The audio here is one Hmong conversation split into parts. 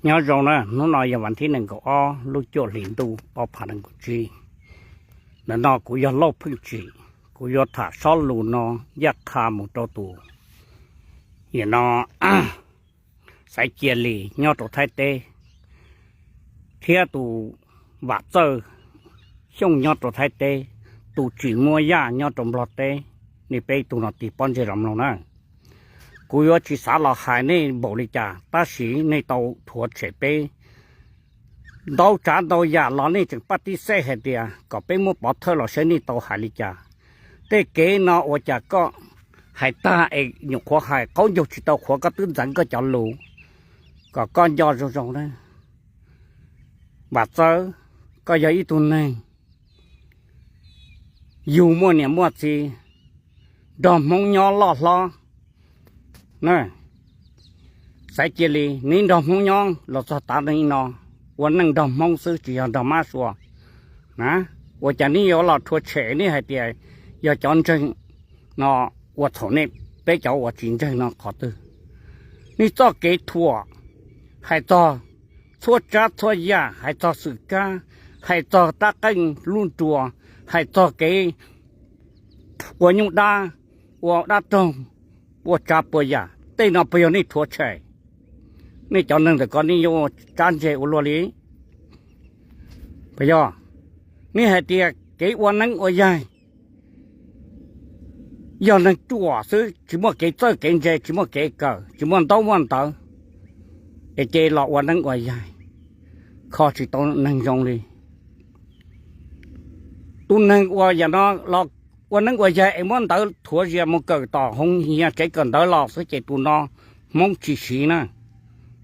Nyob zoo na, hnub no yog vas thib nees nkaum ob lub cuaj hlis ntuj ob phav nees nkaum tsib. Ntawm no kuv yog Lauj Pheej Tsim, kuv yuav tham sob lus no yaj qha mus rau tus, nim no Xaiv Cia Lis nyob rau Thaib teb, thiab tus Vam Txawj Xyooj nyob rau Thaib teb, tus Tsim Muab Yaj nyob rau Nplog teb. Nej peb tug no tig pob ntseg los mloog na. Kuv yuav tsis xav los hais nej npaum li cas, tab sis nej tau rhuav tshem peb ntau tsav ntau yam los nej tseem paj tib xej hais tias kom peb muab pov thawj los saib nej tau hais li cas. Tej kev no ua cas koj hais tag es nyuam qhuav hais qaub ncaug tsis tau qhuav koj twb ntxeev koj cov lus, kom koj nco zoo zoo na. Vam Txawj, koj yog ib tug neeg yug muaj niam muaj txiv, nrog Hmoob nyob loj hlob na. Xaiv Cia Lis, neb nrog Hmoob nyob los txog tav no, ua neej nrog Hmoob xwb tsis yog nrog mab sua na. Ua cas neb yuav los rhuav tshem, neb hais tias yog cov ntseeg no, ua txhaum nej peb cov uas tsis ntseeg no qhov twg? Nej txoj kev thuam, hais txog txhua tsav txhua yam, hais txog xwm kab, hais txog tab qeej lub nruas, hais txog kev ua nyuj dab, ua dab roog, ua tsav puas yam, tej no puas yog nej rhuav tshem? Nej cov neeg ntawm ko nej yuav ua tsab ntse ua luaj li? Puas yog? Nej hais tias kev ua neeb ua yaig yog neeg ruam xwb, tsis muaj kev txawj kev ntse, tsis muaj kev kawm, tsis muaj ntaub muaj ntawv, es ces los ua neeb ua yaig, kho tsis tau neeg zoo li. Tus neeg uas yam no los ua neeb ua yaig es muab ntawv thuav zias mus kawm tom hoo hias tsev kawm ntawv los xwb ces tus no Hmoob tsis siv na.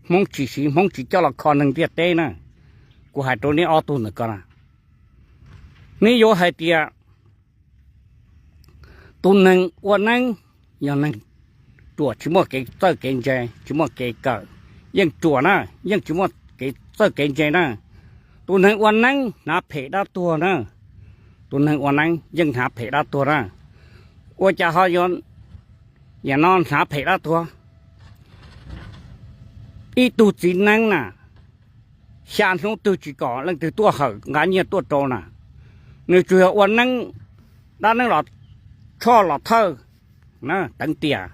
Hmoob tsis siv, Hmoob tsis coj los kho neeg ntiaj teb na. Kuv hais rau neb ob tug ntawm ko na, neb yuav hais tias tus neeg ua neeb yog neeg ruam, tsis muaj kev txawj kev ntse, tsis muaj kev kawm, yeej ruam na, yeej tsis muaj kev txawj kev ntse na. Tus neeg ua neeb hnav phem dab tuag na. Tus neeg ua neeb yeej hnav phem dab tuag na. Ua cas ho yuav, yam no hnav phem dab tuag? Ib tug txiv neeb na, xya hnub twg tsis kom leej twg tuaj hawm nqa nyiaj tuaj rau na. Nws tsuas yog ua neeb, dab neeb los tshoj los thawj, teev tiam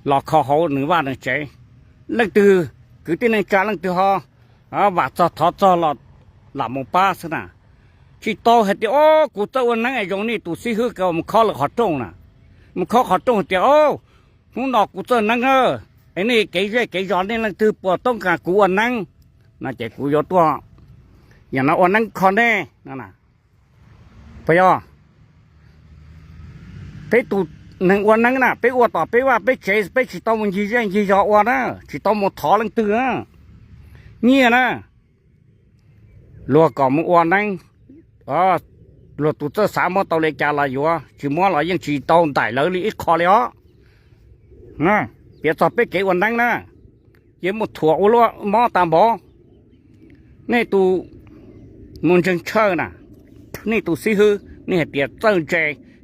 los kho hauv nws vaj nws tsev. Leej twg kwv tij neej tsa leej twg ho vam txog thov txog los lam mus pab xwb na. Tsis tau hais tias, o, kuv txawj ua neeb es zoo nej tus xib hwb ko mus khob lawv qhov rooj na, mus khob qhov rooj hais tias, o, hnub no kuv txawj neeb na, es nej kev zej kev zos nej leej twg puas toob kas kuv ua neeb no ces kuv yuav tuaj, yam no ua neeb kho nej no. Puas yog? Peb tus neeg ua neeb na, peb ua tom peb vaj peb tsev, peb tsis tau mus ncig zej ncig zos ua na, tsis tau mus thov leej twg na, nyiaj na. Luag kom mus ua neeb, luag tus txawj xav muab tau li cas los yuav, tsis muab los yeej tsis tau ntaim lawv li ib qho li os. Piav txog peb kev ua neeb na, yeej muaj thuam ua luaj mob tag npaum. Nej tus mus ntseeg tshawj na, nej tus xib hwb nej hais tias txawj ntse,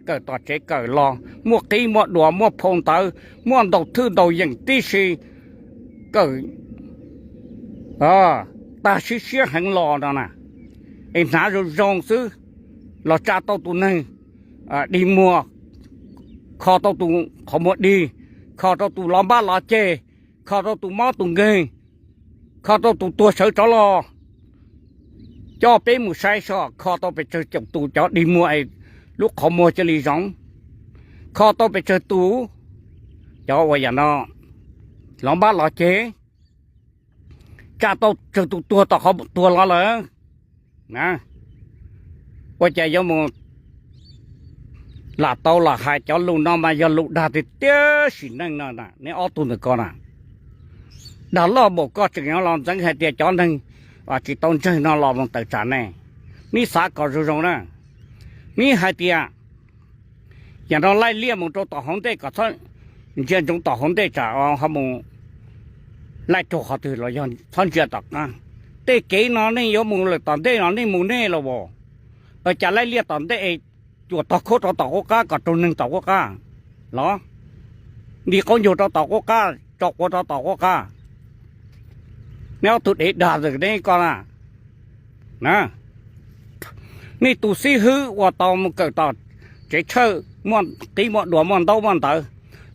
kawm tom tsev kawm los, muaj qib muaj duas muaj phau ntawv, muaj ntaus thwj ntaus yeem tib si, kawm tag siab siab heev los no na, es hnav zoo zoo xwb los tsa tau tus neeg dig muag, kho tau tus qhov muag dig, kho rau tus lov npab lov ceg, kho rau tus mob tus nkeeg, kho rau tus tuag sawv rov los. Coj peb mus saib seb kho tau pes tsawg caum tus cov dig muag es lub qhov muag cia li zoo, kho tau pes tsawg tus cov uas yam no lov npab lov ceg, tsa tau tsawg tus tuag tom qhov tuag los lawm. Ua cas yuav mus lam tau los hais cov lus no mas yog lus dag tiag tiag sim neej no, neb ob tug ntawm ko na. Dag loj npaum koj tseem yuav los ntxeev hais tias cov neeg tsis tau ntseeg no los mus tawm tsam ne. Neb xav kom zoo zoo na, neb hais tias yam no laij liaj mus rau tom hauv ntej kom txhob ntsia ntsoov tom hauv ntej tsam ho mus laij raug qhov twg los yog txhob ntsia tom qab. Tej kev no nej yuav mus lawm tom ntej no nej mus nej los as, cas laij liaj tom ntej es cuam tog khaub rau tom qub qab kom raug neeg tom qub qab los, nti qaub ncaug rau tom qub qab, tso quav rau tom qub qab. Neb ob tug dev dag ntawm neb ko na, na, nej tus xib hwb uas tau mus kawm tom tsev tshawj, muaj qib muaj duas muaj ntaub muaj ntawv,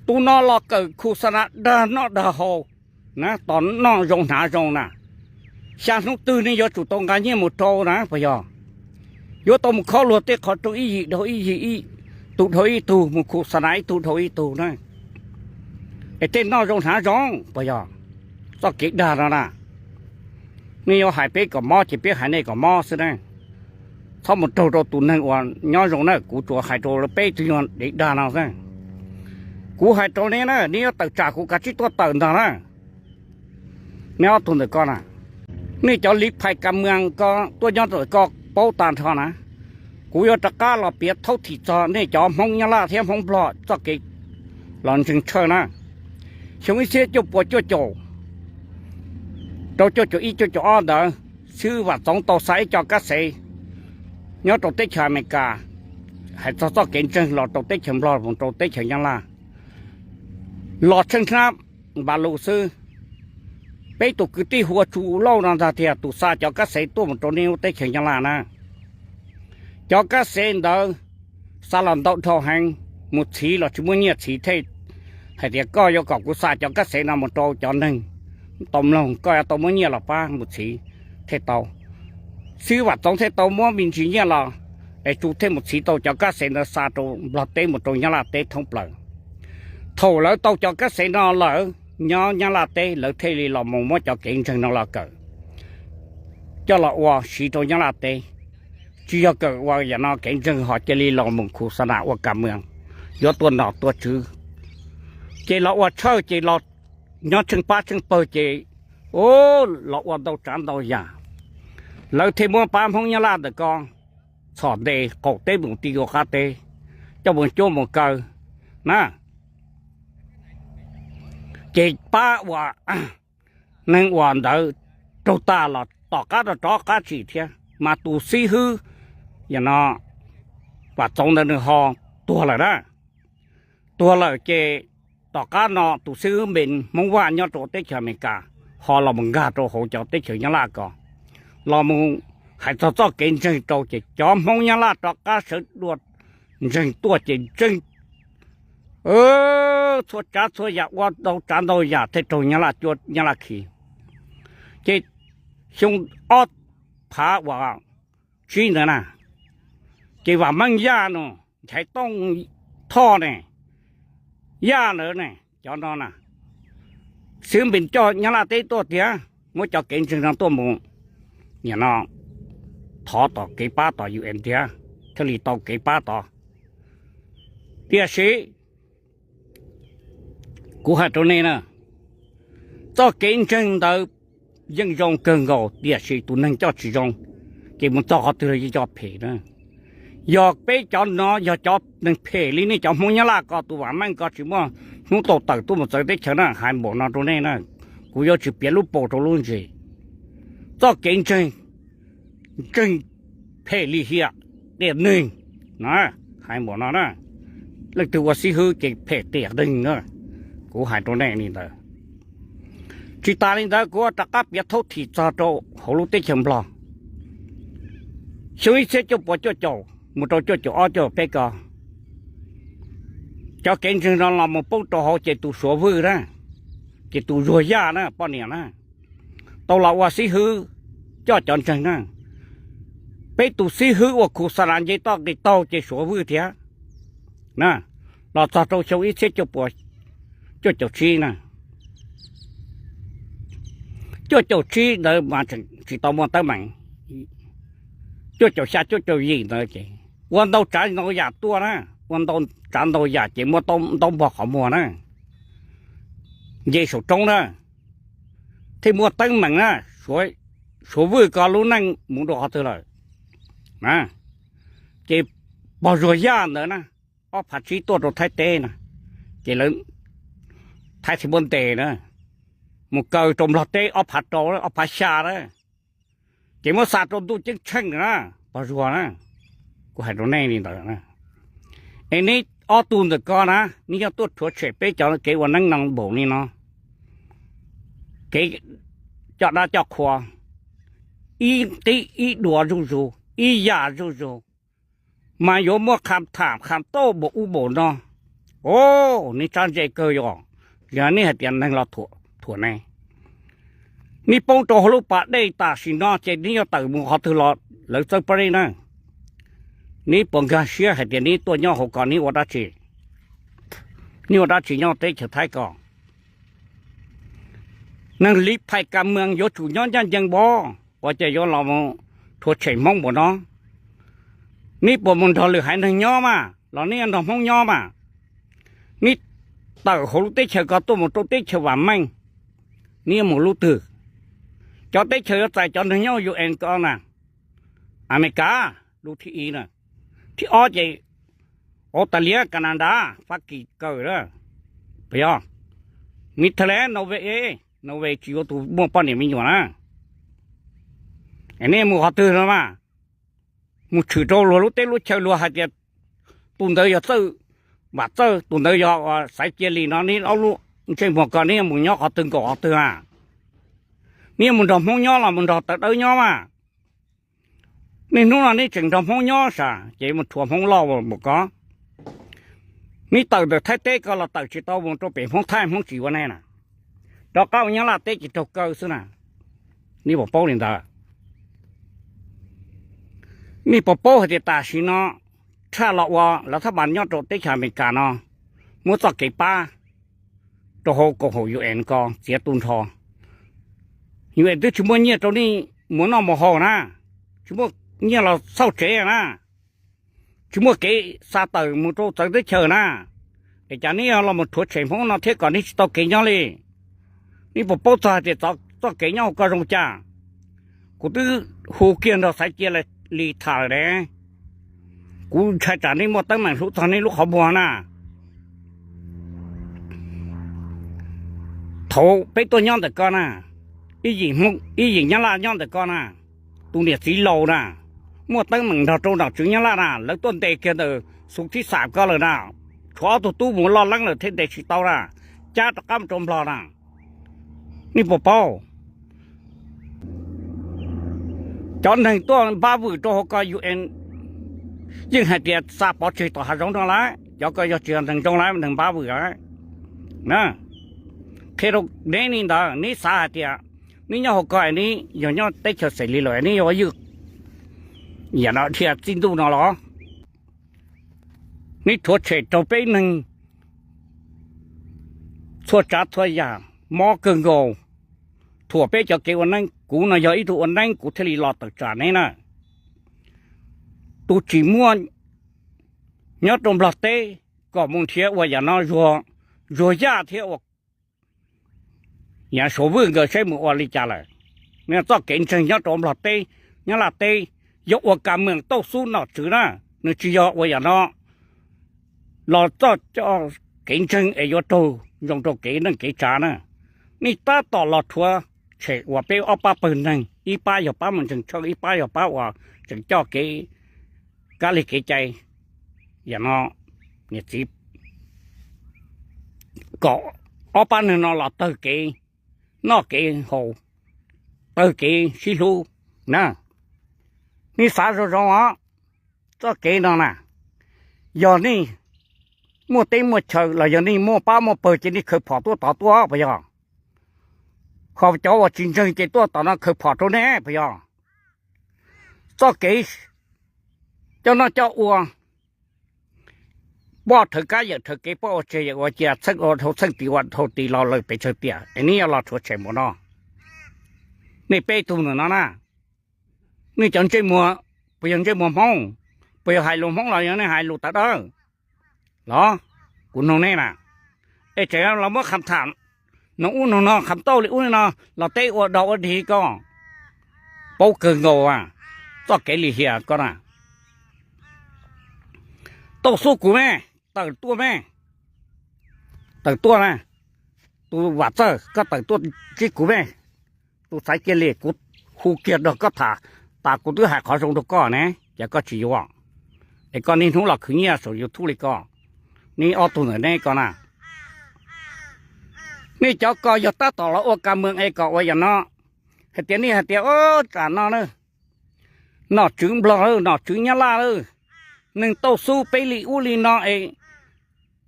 tus no los kawm khu xa na dag noj dag haus, na, tos noj zoo hnav zoo na. Xya hnub twg nej yuav tsum tau nqa nyiaj mus rau na puas yog? Yuav tau mus khob luag tej qhov rau ib yim dhau ib yim, ib tug dhau ib tug, mus khu xa na ib tug dhau ib tug na. Es tej noj zoo hnav zoo puas yog? Txoj kev dag no na, nej yuav hais peb kom mob ces peb hais nej kom mob xwb na. Txhob mus raug rau tus neeg uas nyob zoo na, kuv tsuas hais rau peb tug nyuag dev dag no xwb. Kuv hais rau neb na, neb yuav tawm tsam kuv kav tsij tuaj tawm ntag na. Neb ob tug ntawm ko na, nej cov li phais kas mwas ko tuaj nyob ntawm ko paub tag nrho na. Kuv yuav rov qab los piav thaub thim txog nej cov Hmoob Nyab Laj thiab Hmoob Nplog txoj kev los ntseeg tshawj na. Xyoo ib txhiab cuaj puas cuaj caum rau cuaj caum ib cuaj caum ob ntawd, xib hwb Vam Txoov tau xa ib co kab xev nyob rau teb chaws Amelikas hais txog txoj kev ntseeg los rau teb chaws Nplog mus rau teb chaws Nyab Laj, los tsheej hnab npav lus xwb. Peb tus kwv tij hu ua Tsu Lauj no ntag tiag tus xa cov kab xev tuaj mus rau nej lub teb chaws Nyab Laj na. Cov kab xev ntawd xa los ntau dhau heev, mus txhiv los tsis muaj nyiaj txhiv thiaj hais tias koj yuav kom kuv xa cov kab xev no mus rau cov neeg tau mloog, koj yuav tau muab nyiaj los pab mus txhiv thiaj tau. Xib hwb Vam Txoov thiaj tau muab me ntsis nyiaj los, es Tsu thiaj mus txhiv tau cov kab xev ntawd xa rau Nplog teb mus rau Nyab Laj teb thoob plaws. Thaum lawv tau cov kab xev no lawm, nyob Nyab Laj teb lawv thiaj li los mus muab cov kev ntseeg no los kawm, coj los ua siv rau Nyab Laj teb. Tsis yog kawm ua yam no kev ntseeg ho cia li los mus khu xa na ua kas mwas, yuav tua nom tua tswv, ces los ua tshawj ces los nyob tsheej pab tsheej pawg ces, u, los ua ntau tsav ntau yam. Lawv thiaj muab pab Hmoob Nyab Laj ntawm ko txhom ntes qaum teb mus ti ua qab teb, coj mus cuab mus kaw na. Ces pab uas neeg uas ntawd raug tas los tom qab rov rov qab tsim thiab, mas tus xib hwb yam no Vam Txoov ntawd nws ho tuag lawm na. Tuag lawm ces tom qab no tus xib hwb npe Hmoob Vaj nyob rau teb chaws Amelikas ho los mus nkag rau hauv cov teb chaws Nyab Laj ko, los mus hais txog txoj kev ntseeg rau ces cov Hmoob Nyab Laj rov qab sawv dua ntseeg tuaj ces ntseeg txhua tsav txhua yam, ua ntau tsav ntau yam thiaj raug Nyab Laj cuab Nyab Laj khi. Ces xyoo ob phav uas tsib ntawd na, ces Vam Meej Yaj no, Nchaiv Tooj Thoj ne, Yaj ntawd ne, cov no na, xib hwb npe coj Nyab Laj teb tuaj tiag, muab cov kev ntseeg no tuaj mus, nim no thov tom kev pab tom U N tiag thiaj li tau kev pab tod. Tiam sis kuv hais rau nej na, txoj kev ntseeg ntawd yeej zoo kawg nkaus tiam sis tus neeg coj tsis zoo, ces mus txog qhov twg los yeej coj phem na. Yog peb cov no yog cov neeg phem li nej cov Hmoob Nyab Laj ko, tus Vam Meej ko tsis muaj hnub tau tawm tuaj mus txawv teb chaws na, hais npaum no rau nej na, kuv yuav tsis piav lub paus rau lub ntsis. Txoj kev ntseeg, ntseeg phem lim hiam tiam neeg na, hais npaum no na, leej twg ua xib hwb ces phem tiam neeg na. Kuv hais rau nej li ntawd. Tsis tas li ntawd kuv rov qab piav thaub thim txog rau hauv lub teb chaws Nplog. Xyoo ib txhiab cuaj puas cuaj caum mus rau cuaj caum ob cuaj caum peb ko, cov kev ntseeg no los mus poob rau hauv ces tus Suav Vwj na, ces tus Zuag Yaj na poj niam na, tau los ua xib hwb coj cov ntseeg na. Peb tus xib hwb ua khu xa na nce toj nqis taug ces Suav Vwj thiab na. Los txog rau xyoo ib txhiab cuaj puas cuaj caum tsib na, cuaj caum tsib ntawd mas tseem tsis tau muaj teeb meem. Cuaj caum xya cuaj caum yim ntawd ces ua ntau tsav ntau yam tuaj na, ua ntau tsav ntau yam ces muaj ntaub npog qhov muag na, nce saum roob na, thiaj muaj teeb meem na. Suav Vwj ko lub neej mus dua qhov twg lawm? Ces pog Zuag Yaj ntawd na, ob phav tsib tuaj rau Thaib teb na, ces lawv, Thaib tsis muaj ntes na, mus kaw rau Nplog teb ob phav rau, ob phav xya na, ces muab xa rau ntuj ceeb tsheej na, pog Zuag na. Kuv hais rau nej li ntawd. Es neb ob tug ntawm ko na, neb yog tuaj rhuav tshem peb cov kev ua neeb no npaum li no, kev coj dab coj qhua, ib qib ib dua zuj zus, ib yam zuj zus, mas yuav muaj qha tham qha tauj npaum ub npaum no. O, neb tsab ntse kawg yog, yog neb hais tias neeg los thuam ne, neb poob rau hauv lub pas dej tam sim no ces neb yuav tawm mus qhov twg los lawv txawb pab neb na. Neb puas nkag siab hais tias neb tuaj nyob hauv ko neb ua dab tsi? Neb ua dab tsi nyob teb chaws Thaib ko? Neeg li phais kas mees yuav tsum nyob ncaj ncees npaum, ua cas yuav los rhuav tshem Hmoob npaum no? Neb puas mus nrog lwm haiv neeg nyob mas los neb nrog Hmoob nyob mas? Neb tawm hauv lub teb chaws ko tuaj mus rau teb chaws vam meej, neb yuav mus lub twg? Cov teb chaws yuav txais cov neeg nyob UN ko na, Amelikas lub thib ib na, thib ob ces Australia, Canada, Fab Kis kaw lawm, puas yog? Netherlands, Norway, Norway tsis yuav tus muaj poj niam me nyuam na. Es nej mus qhov twg no mas? Mus tshwm rau luag lub teb lub chaw luag hais tias tus ntawd yog Txawj, Vam Txawj, tus ntawd yog Xaiv Cia Lis no, neb ob lub ntsej muag ko neb yuav mus nyob qhov twg nkaum qhov twg a? Neb yuav mus nrog Hmoob nyob los mus nrog tawv dawb nyob mas? Niaj hnub no neb tseem nrog Hmoob nyob sav ces mus rhuav Hmoob loj npaum ko. Neb tawm ntawm Thaib teb ko los tawm tsis tau mus rau pem Hmoob Thaib, Hmoob tsis yuav nej na. Rov qab ua Nyab Laj teb ces raug kaw xwb na. Neb puas paub li ntawd? Nej puas paub hais tias tam sim no tshaj los ua lawv thab npas nyob rau teb chaws Amelikas no muab txoj kev pab rau hauv koom haum UN ko txiav tu nrho. UN twb tsis muaj nyiaj rau nej mus noj mus haus na, tsis muaj nyiaj los xauj tsev na, tsis muaj kev xa tawm mus rau txawv teb chaws na, es cas neb los mus rhuav tshem Hmoob no thiab kom neb tsis tau kev nyob li? Neb puas paub txog hais tias txoj kev nyob hauv ko zoo cas? Kuv twb hu kiag nrog Xaiv Cia Lis tham lawm ne. Kuv ntshai tsam nej muaj teeb meem hlub txog nej lub qhov muag na. Thaum peb tuaj nyob ntawm ko na, ib yim Nyab Laj nyob ntawm ko na, tus niam txiv laus na, muaj teeb meem nrog rau nom tswv Nyab Laj na, lawv tuaj ntes kiag ntawm xus thib xam ko lawm na, tshuav ob tug tub mus loj leeb lawm thiaj ntes tsis tau na, cab rov qab mus rau Nplog na. Nej puas paub? Cov neeg tuaj npab vwm rau hauv ko UN yeej hais tias xa pov tseg tom hav zoov no lawm, cov ko yog tsis yog neeg zoo lawm, neeg npab vwm lawm. Qhia rau neb li ntawd, neb xav hais tias neb nyob hauv ko es neb yog nyob teb chaws xeem li lawm neb yuav ywj yam no dhia txij ntuj no los? Neb rhuav tshem raug peb neeg txhua tsav txhua yam, mob kawg nkaus, thuam peb cov kev ua neeb. Kuv no yog ib tug ua neeb kuv thiaj li los tawm tsam neb na. Tus tsis muaj nyob rau Nplog teb kom mus nrhiav ua yam no, Zuag Yaj thiab ua Yav Suav Vwj nkawd saib mus ua li cas lawm. Txoj kev ntseeg nyob rau Nplog teb, Nyab Laj teb, yog ua kas meem tauj xub nom tswv na, nws tsis yog ua yam no los txoj kev ntseeg es yuav raug zoo rau kev neej kev tsav na. Nej tab tom los rhuav tshem uas peb ob pab pawg neeg, ib pab yog pab mus ntseeg tsheej, ib pab yog pab uas tseem coj kev kab lig kev cai. Yam no niam txiv kom ob pab neeg no los tawg kev noj kev haus, tawg kev sib hlub na. Nej xav zoo zoo os, txoj kev no na, yog nej muaj teb muaj chaw los yog nej muaj pab muaj pawg ces nej khaws phom tuaj tod tuaj puas yog? Ho cov uas tsis ntseeg ces tuaj tom no khaws phom rau nej puas yog? Txoj kev coj noj coj ua, poj rhawv kab yawm rhawv kev, poj ua tseg yawm ua cia, txheej ua dhau txheej, tis ua dhau tis los lawm pes tsawg tiam es neb yuav los rhuav tshem mus no? Nej peb tug ntawm no na, nej cov ntsej muag, puas yog ntsej muag Hmoob? Puas yog hais lus Hmoob los yog nej hais lus tawv dawb los? Kuv nug nej na, es tseem los muab kham tham noog ub noog no, kham tauj li ub li no los teb ua dog ua dig ko, paub kawg nkaus a, txoj kev lim hiam ko na. Tauj xub kuv me, tawm tuaj me, tawm tuaj na, tus Vam Txawj koj tawm tuaj ntsib kuv me, tus Xaiv Cia Lis kuv hu kiag nrog koj tham, tas kuv twb hais qhov zoo rau koj ne, ces koj tsis yuav, es koj niaj hnub los khwv nyiaj saum YouTube li ko, neb ob tug ntawm neb ko na. Nej cov ko yog tab tom los ua kas mees es kom ua yam no, hais tias nej hais tias, o, tam no na, nom tswv Nplog lawm, nom tswv Nyab Laj lawm, neeg tauj xub peb li ub li no es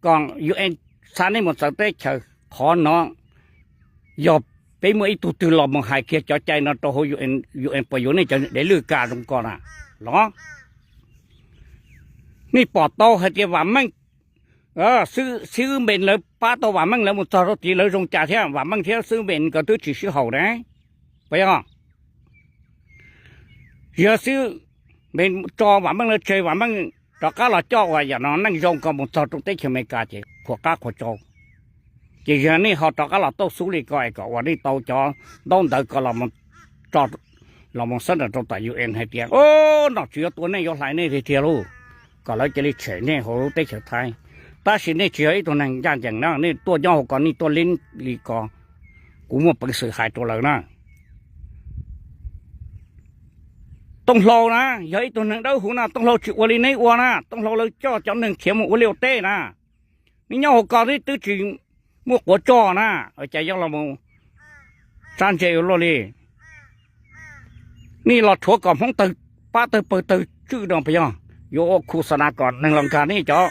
kom UN xa nej mus txawv teb chaws. Qhov no yog peb muaj ib tug twg los mus hais kiag cov cai no rau hauv UN, UN puas yuav nej cov dev lwj kam zoo ko na los? Nej pom tau hais tias Vam Meej, xib hwb Npes lawv pab tau Vam Meej lawv mus txog rau tid lawv zoo cas thiab, Vam Meej thiab xib hwb Npes nkawd twb tsis sib haum na, puas yog? Yog xib hwb Npes tso Vam Meej lawv tseg, Vam Meej rov qab los coj uas yam no neej zoo ko mus txog rau teb chaws Amelikas ces qhuas qab qhuas tsau. Ces yog nej ho rov qab los tauj xub li ko es kom uas nej tau cov ntaub ntawv ko los mus xab nram rau tom UN hais tias, o, nom tswv yuav tua nej yuav hlais nej tiag tiag lauj, kom lawv cia li tshem nej hauv lub teb chaws Thaib. Tab sis nej tsis yog ib tug neeg ncaj ncees na, nej tuaj nyob hauv ko nej tuaj li li ko, kuv muaj peev xwm hais rau lawv na. Tooj Hlau na, yog ib tug neeg dawb huv na, Tooj Hlau tsis ua li neb ua na, Tooj Hlau lawv coj cov neeg khiav mus ua liaj ua teb na. Neb nyob hauv ko neb twb tsis muaj quav tsoj na, cas yuav los mus sab ntse ua luaj li. Nej los rhuav kom Hmoob tawg pab tawg pawg tawg tswj no puas yog? Yuav ua khu xa na kom neeg los nkag nej cov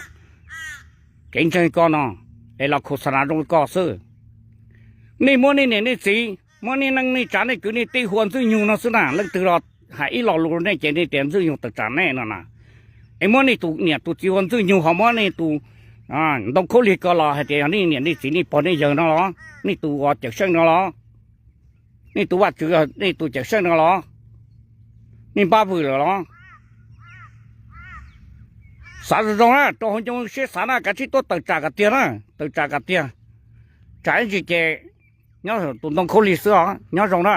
kev ntseeg ko no, es los khu xa na zoo li ko xwb. Nej muab nej niam nej txiv, muab nej neej nej tsav nej kwv nej tij hu ua Ntxwg Nyug no xwb na, leej twg los hais ib lo lus nej ces nej tias Ntxwg Nyug tawm tsam nej no na. Es muab nej tus niam tus txiv hu ua Ntxwg Nyug, ho muab nej tus ntoo khaub lig ko los hais tias yog nej niam nej txiv nej pog nej yawg no los, nej tus uas Cawm Seej no los, nej tus Vaj Tswv, nej tus Cawm Seej no los, nej npab vwm lawm los? Xav zoo zoo na, rau hauv ncoo siab xav na, kav tsij tuaj tawm tsam kom tiag na, tawm tsam kom tiag. Tsam ib ntsis ces nyob tus ntoo khaub lig xwb os, nyob zoo na.